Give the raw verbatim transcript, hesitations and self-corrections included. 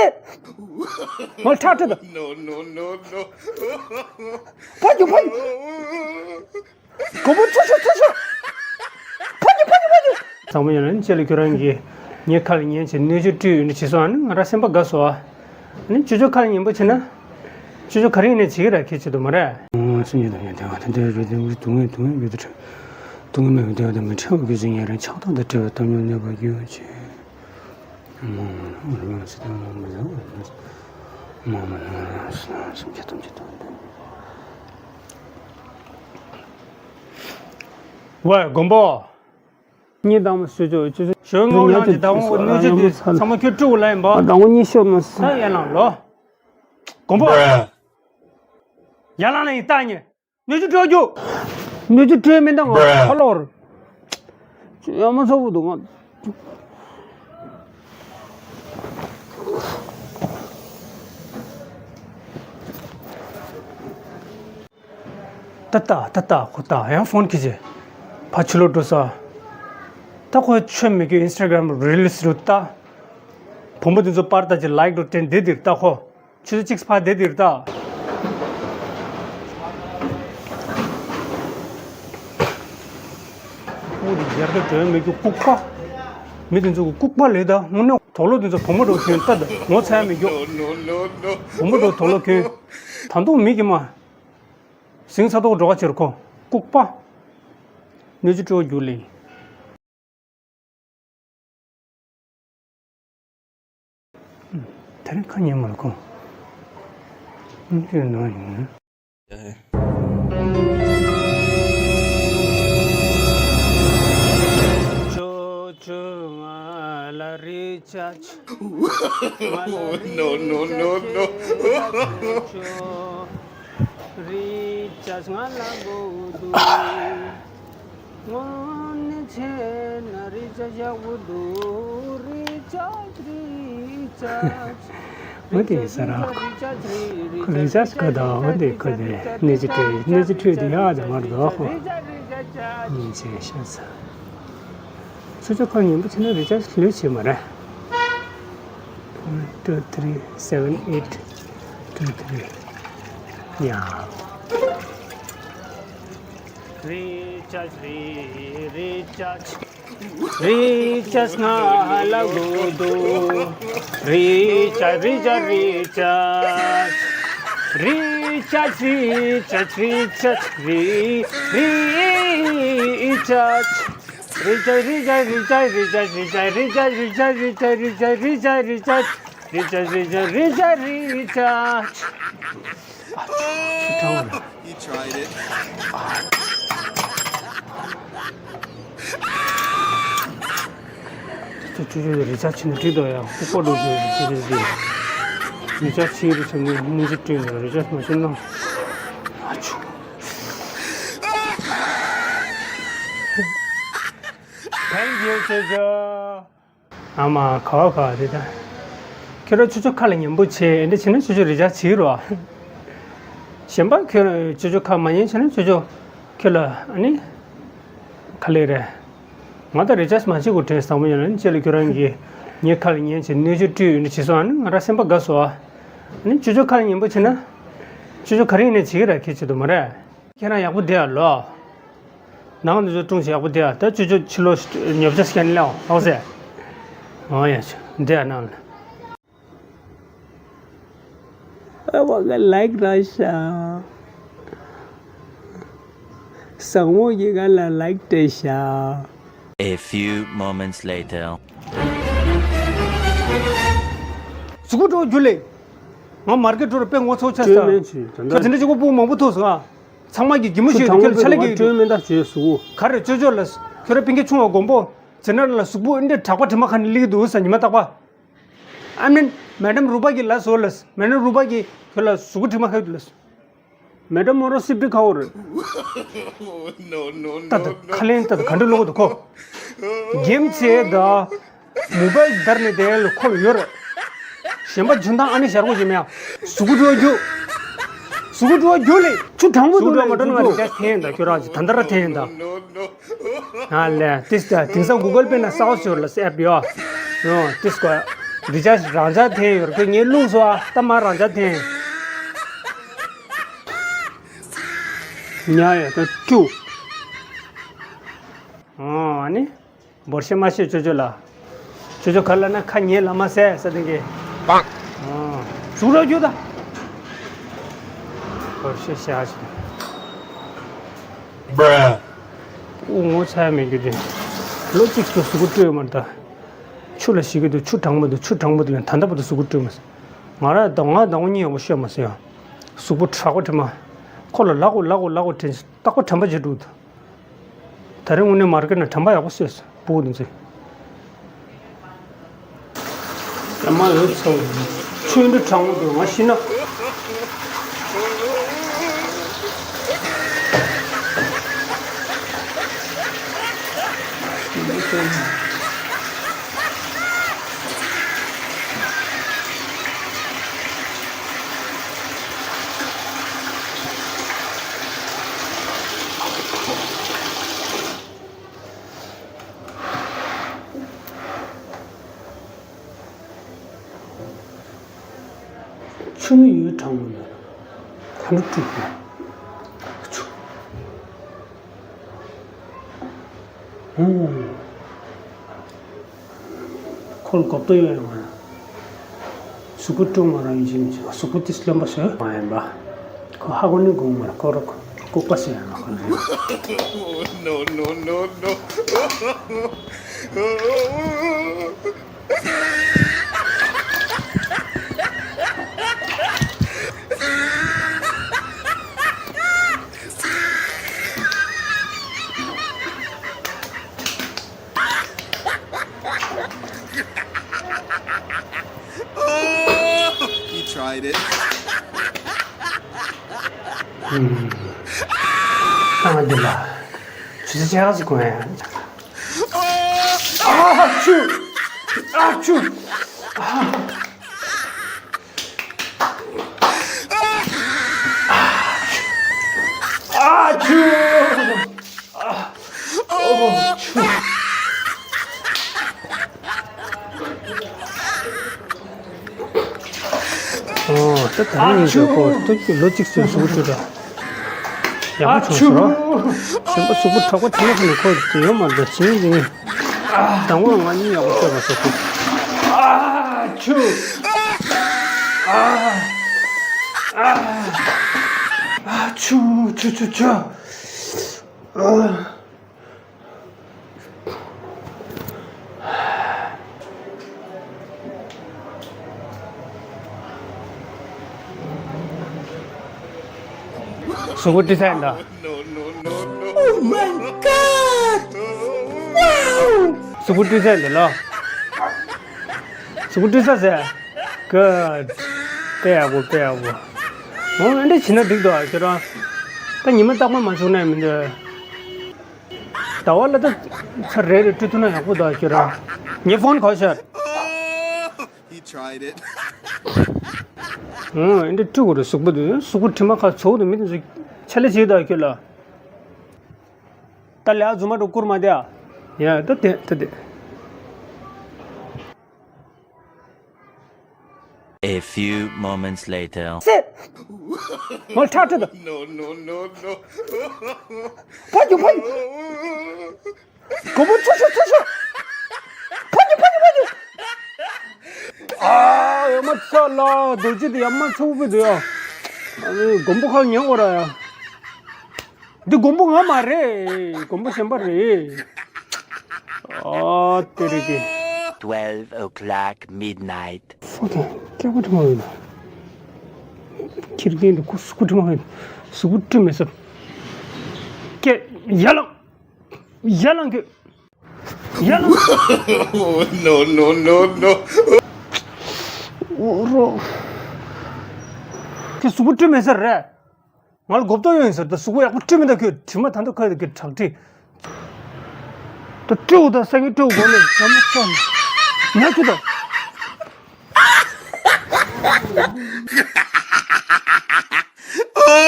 མ་ཁྲག་ཁྲག་དང་། ཕ་རྒྱུ་ཕ་རྒྱུ། མགོན་པོ་ཚུར་ཤོག་ཚུར་ཤོག་ཕ་རྒྱུ་ཕ་རྒྱུ་ཕ་རྒྱུ། ཚང་མ་ཡོད་ན་ཅེ་ལ་ཁྱོད་རང་གིས་ངའི་ཁ་ལ་ཉན་བྱས་སྣོད་བཅུད་སྤྲོད་ཡོད་ན་བྱས་སོང་ཨ་ནི་ང་རང་སེམས་པ་དགའ་སོང་ཨ། ཨ་ནི་ཅོ་ཅོ་ཁ་ལ་ཉན་པོ་བྱས་ན། ཅོ་ཅོ་ག་རེ་ཡིན་ནའི་བྱེད་ཀྱི་ར་ཁྱེད་བྱེད་དུ་མ་རེད། སེམས་ཉིད་དང་ཉན་དེ་བ་དེ་འདྲའི་རོ་ལྡན་གྱི་སྡུག་བསྔལ་སྡུག་བསྔལ་ཡོད་དུ་ཁྲིད། སྡུག་བསྔལ་མེད་པའི་བདེ་བ་དང་མི་འཕྲད་པ་རྒྱུ་ཅན་ཉན་རང་ཆགས་སྡང་དང་བྲལ་བའི་གཏམ་ཉོན་གནས་པར་འགྱུར་ཅིག་ཝེ་མགོན་པོ། གཉིད་དྭངས་མ་གསོལ་ཅོག་ཅོ་ཅོ། ཞོལ་ངོ་ལངས་ཀྱི་ཟླ་བོ་སྣོད་བཅུད་དེ་ཚང་མ་ཁྱོད་སྤྲུག་ལ་ཡིན་པ། ཟླ་བོ་གཉིད་ཤོར་མ་སོང་། ད་ཡར་ལངས་ལོ། མགོན་པོ། ཡར་ལངས་ལ་ཡིན་ད་ཉེ། སྣོད་བཅུད་སྤྲོད་རྒྱུ། སྣོད་བཅུད་སྤྲོད་མི་འདང་བ་ཁ་ལོར། ཡ་མ་ཚ་བོ་འདུག་ང་། ཏ་ཏ་ཏ་ཏ་ཁོ་ད་ཡང་ཕོན་ཁྱེར་བྱས། ཕ་ཕྱི་ལོགས་འགྲོ་ས། ད་ཁོ་ཆོས་མི་རྒྱུ་ཨིན་སི་ཊ་གྷ་རམ་རི་ལི་སི་རུ་ལྟ། བུ་མོ་དེ་ཚོ་པར་ལྟ་ཅིག་ལའིག་འགྲོ་དྲན་བདེ་དེར་ལྟ་ཁོ། ཆུ་ཚོད་གཅིག་ཕར་བསྡད་དེར་ལྟ། དབུགས་དེ་ཡར་ལྟ་འགྲོ་ཡ་མི་རྒྱུ་ལྐུགས་པ། མི་དེ་ཚོ་གི་ལྐུགས་པ་ལས་ད་དངོས་གནས་དོག་ལོ་དེ་ཚོ་བུ་མོ་འགྲོ་གྱོན་ལྟ་ད་ངོ་ཚ་ཡ་མི་རྒྱུ། བུ་མོ་འགྲོ་དོག་ལོ་གྱོན། ད་དུང་མི་གི་མ། ཟིང་ཚ་ཐོག་འགྲོ་ག་ཕྱིར་ཁོ་ལྐུགས་པ། སྣོད་བཅུད་སྤྲོ་བ་རྒྱུ་ལས། དེ་རིང་ཁ་ཉན་མ་ལ་ཁོང་། ཁྱོད་ནང་ཡིན། ཅོ་ཅོ་ང་ལ་རེ་ཆ་ཆ། ང་ལ་རེ་ཆ་ཆ། ཅོ་ཅོ། རེ་ཆ་ང་ལ་གོ་དུ། དངོས་གནས་བྱས་ན་རི་ཅག་ཡག་པོ་འདུག་རི་ཅག་རི་ཅག་འོ་དེ་ས་ར་ཁོ་རི་ཅག་ག་ད་འོ་དེ་ཁོ་དེ་གནས་ཚུལ་འཕྲོད་གནས་ཚུལ་འཕྲོད་དེ་ཡག་ཅག་མ་རེད་དོ་ཁོ། ཉིན་བྱས་ཤ་ཚ། ཚུར་ཅག་ཁོ་ཉན་པོ་བྱས་ན་རི་ཅག་ལོས་བྱེད་མ་རེད། One, two, three, seven, eight, two, three. ཡ། རི་ཅག་རི་རི་ཅག་རི་ཅག་ང་ལ་གོ་དུ། རི་ཅག་རི་ཅག་རི་ཅག་རི་ཅག་རི་ཅག་རི་ཅག་རི་རི་ཅག་རི་ཅག་རི་ཅག་རི་ཅག་རི་ཅག་རི་ཅག་རི་ཅག་རི་ཅག་རི་ཅག་རི་ཅག་རི་ཅག་རི་ཅག་རི་ཅག་རི་ཅག་རི་ཅག་རི་ཅག་རི་ཅག་རི་ཅག He tried it. ཅོ་ཅོ་ཅོ་རི་ཅག་ཕྱིན་ན་འགྲིག་འདུག་ཡ། ཁོ་པ་འགྲོ་ཅོ་ཅོ་ཅོ་ཅོ། རི་ཅག་ཕྱིན་རི་ཅག་ནི་སྙིང་རྗེ་སྤྲོད་ནས་རི་ཅག་མ་ཕྱིན་ན། ཨ་ཆུ། Thank you, ཅོ་ཅོ། ཨ་མ་ག་བ་ག་བ་རེད་ད། ཁྱོད་རང་ཅོ་ཅོ་ཁ་ལ་ཉན་པོ་བྱས་འདི་བྱས་ན་ཅོ་ཅོ་རི་ཅག་བྱེད་རོགས། གཞན་པ་ཁྱོད་རང་ཅོ་ཅོ་ཁ་མ་ཉན་བྱས་ན་ཅོ་ཅོ་ཁྱོད་ལ་ཨ་ནི། ག་ལེ་རེད། ང་ད་རི་ཅག་མ་བྱེད་དགོས་དྲན་བཟང་པོ་ཡོད་ན་ནི་ཅེ་ལ་ཁྱོད་རང་གིས་ངའི་ཁ་ལ་ཉན་བྱས་སྣོད་བཅུད་སྤྲོད་ཡོད་ན་བྱེད་སོང་ཨ་ནི་ང་རང་སེམས་པ་དགའ་སོང་ཨ། ཨ་ནི་ཅོ་ཅོ་ཁ་ལ་ཉན་པོ་བྱས་ན། ཅོ་ཅོ་ག་རེ་ཡིན་ནའི་བྱེད་ཀྱི་ར་ཁྱེད་བྱེད་དུ་མ་རེད། ཁྱེད་རང་ཡག་པོ་བསྡད་ཡ་ལོ། ནང་དུ་ཚོ་ཀྲུང་ཞིག་ཡག་པོ་བསྡད་ཡ་ད་ཅོ་ཅོ་ཕྱི་ལོགས་ཉོ་ཆ་སྐྱེལ་ནས་ལོག་ཟེར། ཨོ་ཡ་ཆ་བསྡད་ཡ་ནང་ལ། ཨ་བ་ག་ལའིག་ར་ཤ། བཟང་མོ་གི་ག་ལ་ལའིག་སྤྲད་ཤ། A few moments later. གཟུགས་པོ་འགྲོ་རྒྱུ་ལས། ང་མར་གེ་འགྲོ་རུ་དཔེ་ངོ་ཚ་བོ་ཆགས་ས། ཁྱོད་དེ་འདྲ་ཅིག་པོ་སྤུ་མང་པོ་ཐུག་སོང་ཨ། ཚང་མ་གི་གི་མོ་ཤོད་ཁྱོད་ལ་ཆ་ལེ་གི། ཁྱོད་མེ་མདའ་བྱོས་སུ། ག་རེ་ཅོ་ཅོ་ལ། ཁྱོད་ར་པིན་ཀེ་ཆུང་བ་མགོན་པོ། ཛེ་ནར་ལ་གཟུགས་པོ་འདི་འདྲ་དྲག་པ་དྲི་མ་ཁ་ནས་ལིག་འདུག་ས་ཉི་མ་རྟག་པ། ཨ་མིན། མེ་ཌམ་རུ་པ་གི་ལ་སོ་ལ། མེ་ཌམ་རུ་པ་གི་ཁྱོད་ལ་གཟུགས་པོ་དྲི་མ་ཁ་ཡོད་ལ། མེ་ཌམ་མོ་རོ་སིབ་ཏི་ཁ་བོ་རེད། ཏ་ཏ་ཁ་ལེན་ཏ་ཏ་ག་འདྲ་ལོག་འདུག་ཁོ། གེམ་ཚེ་ད། མོ་བལ་དར་ནས་དེ་ལ་ཁོ་ཡོད་རེད། གཞན་པ་འཇོན་ཐང་ཨ་ནི་ཞར་གོ་ཞིག་མེད་ཨ། གཟུགས་པོ་འགྲོ་རྒྱུ། གཟུགས་པོ་འགྲོ་རྒྱུ་ལས། ཆུ་གྲང་མོ་འདུག་ལས་མ་འགྲོ་ན་རི་ཅག་ཐེན་ད་ཁྱོད་རང་ཅིག་ད་ལྟ་ར་ཐེན་ད། ཨ་ལས་ཏིས་ད་དེང་སང་གུ་གལ་པེ་ན་སའོ་ཞོར་ལ་སེབ་ཡོད། ཨོ་ཏིས་གོ། འདི་ཅག་རང་ཅག་འཐེན་ཡོད་རེད། ཁོས་ངའི་རླུང་བཟོ་ཨ། ད་མ་རང་ཅག་འཐེན། ཉ་ཡ་ད་ཅུ། ཨོ་ཨ་ནི། འབོར་ཤེས་མ་ཤེས་ཅོ་ཅོ་ལ། ཅོ་ཅོ་ག་ལ་ན་ཁ་ཉེ་ལ་མ་ཟས་ས་དེ་གི། པང་། ཨོ། ཟུག་རོ་རྒྱུ་ད། འབོར་ཤེས་ཤ་ཞིག། Bruh། ཨུ་ངོ་ཚ་ཡ་མེད་རྒྱུ་དེ། ལོ་གཅིག་ཏུ་གཟུགས་པོ་སྤྲོད་མར་ད། ཆུ་ལ་ཞིག་གི་འདུག་ཆུ་གྲང་མོ་འདུག་ཆུ་གྲང་མོ་འདུག་ལ་ད་ལྟ་བར་དུ་གཟུགས་པོ་སྤྲོད་མ་སོང་། ང་ར་ད་ང་ད་ངོ་གཉིས་ཡག་པོ་ཤོད་མ་སོང་ཡ། གཟུགས་པོ་དྲག་པོ་དྲན་མ། ཁོ་ལ་ལག་འོ་ལག་འོ་ལག་འོ་དྲན་རྟག་པར་དྲན་པ་བརྗེད་འགྲོ་འདུག་ད་རེས་དངོས་གནས་མར་ཀེ་ན་དྲན་པ་ཡག་པོ་སོས་སོང་བུ་འདི་ཚོས། ཨ་མ་ཡོད་ཚོ། ཆུ་འདི་གྲང་མོ་འདུག་ང་ཤི་ན། ཆུ་མི་ཡོད་གྲང་མོ་ཡོད། ཁ་འདྲ་དཀྲུག་པ། ཆུ། ཨུ། ཁོ་ལ་གོབ་ཏོ་ཡོད་ཡོད་མ། གཟུགས་པོ་དཀྲུག་མ་རང་ཡིན་གཅིག་མིན་གཅིག་གཟུགས་པོ་ཏིས་རློན་པ་བཟོས་མ་ཡིན་པ། ཁོ་ཧ་གོ་ནི་དགོངས་མ་ར་ཁོ་ར་ལྐུགས་པ་ཟེར་ཡང་ཁོ་རེད། No, no, no, no. He tried it. ཨང་འདི་ལ། ཆུ་ཚོད་ཕྱེད་ཀ་ཅིག་གོན་ཡ། ཨ་ཆུ། ཨ་ཆུ། ཨ། ཨ་ཆུ། ཨ། ཨོ་ཆུ། ཨོ་ད་ད་རིང་ཡིན་ཟེར་ཁོ་སྟོད་ཀྱི་ལོ་གཅིག་ཙམ་གཟུགས་པོ་བཀྲུས་ད། ཡག་པོ་བྱུང་ཟེར་རོ། གཞན་པ་གཟུགས་པོ་དྲག་པོ་དྲག་པོ་ནི་ཁོ་དེ་ཡོད་མ་རེད་ཟིན་ཟིན། དང་པོར་ང་གཉིས་ཡག་པོ་བཤད་པ་ཟེར་ཁོ། ཨ་ཆུ། ཨ། ཨ། ཨ་ཆུ་ཆུ་ཆུ་ཆུ། ཨ། གཟུགས་པོ་བཀྲུས་ཚར་འདུག Oh my god! Wow! གཟུགས་པོ་བཀྲུས་ཚར་འདུག་ལོ། གཟུགས་པོ་བཀྲུས་ཚར་ཟེར། Good. དཔེ་ཡག་པོ་དཔེ་ཡག་པོ། འོ་ཨ་འདྲ་བྱེད་ན་འགྲིག་འདུག་ཁྱོད་རང་། ད་ཉི་མ་རྟག་པར་མ་བྱུང་ན་མི་འདོད། ཟླ་བ་ལ་ད་ཚར་རེ་རེ་བཀྲུ་ཐུབ་ན་ཡག་པོ་འདུག་ཁྱོད་རང་། ངའི་ཕོན་ག་པར་ཤར། He tried it. ཨོ་ཨེ་འདྲ་བཀྲུ་དགོས་རེད་གཟུགས་པོ་དེ། གཟུགས་པོ་དྲི་མ་ཁ་ཚོགས་དེ་མི་དེ་ཚོ་ཆ་ལེ་བྱེད་དང་ཁྱོད་ལ། ད་ལས་རྫུན་མ་འགྲོ་བསྐུར་མ་བསྡད་ཨ། ཡ་ད་དེ་ད་དེ། A few moments later. སེ། ང་ཁྲག་ཁྲག་དང་། No, no, no, no. ཕ་རྒྱུ་ཕ་རྒྱུ། མགོན་པོ་ཚུར་ཤོག་ཚུར་ཤོག་ཕ་རྒྱུ་ཕ་རྒྱུ་ཕ་རྒྱུ། ཨ་ཡ་མ་ཚ་ལ་རྡོ་རྗེ་དེ་ཡ་མ་ཚ་བུ་པའི་དེ་ཡ། ཨ་ནི་མགོན་པོ་ཁ་ཉན་གོ་ར་ཡ། འདི་མགོན་པོ་ང་མ་རེད། མགོན་པོ་གཞན་པ་རེད། ཨ་དེ་རེད་དེ། Twelve o'clock midnight. ཕོ་དང་སྐྱག་པ་དྲི་མ་ཡོད་ན། ཁྱི་རྒན་དེ་ཁུ་སུ་ཁུ་དྲི་མ་ཡོད་ན། སུ་ཁུ་དྲི་མེད་ས། ཀྱེ། ཡར་ལངས། ཡར་ལངས་ཁྱོད། ཡར་ལངས། No, no, no, no. ཨོ་རོ། ཁྱོད་གཟུགས་པོ་བཀྲུས་མེད་ཟེར་རེད། ང་ལ་མགོ་བཏོག་ཡོད་ཟེར། ད་གཟུགས་པོ་ཡག་པོ་བཀྲུས་མེད་ད་ཁྱོད་དྲི་མ་ད་ད་ཁ་གི་བྲག་དྲི། ད་བཀྲུ་ད་སང་ཉིན་བཀྲུ་དགོས་ནས་ཡག་མོ་ཚོ་ཉག་ཁྱོད་ད།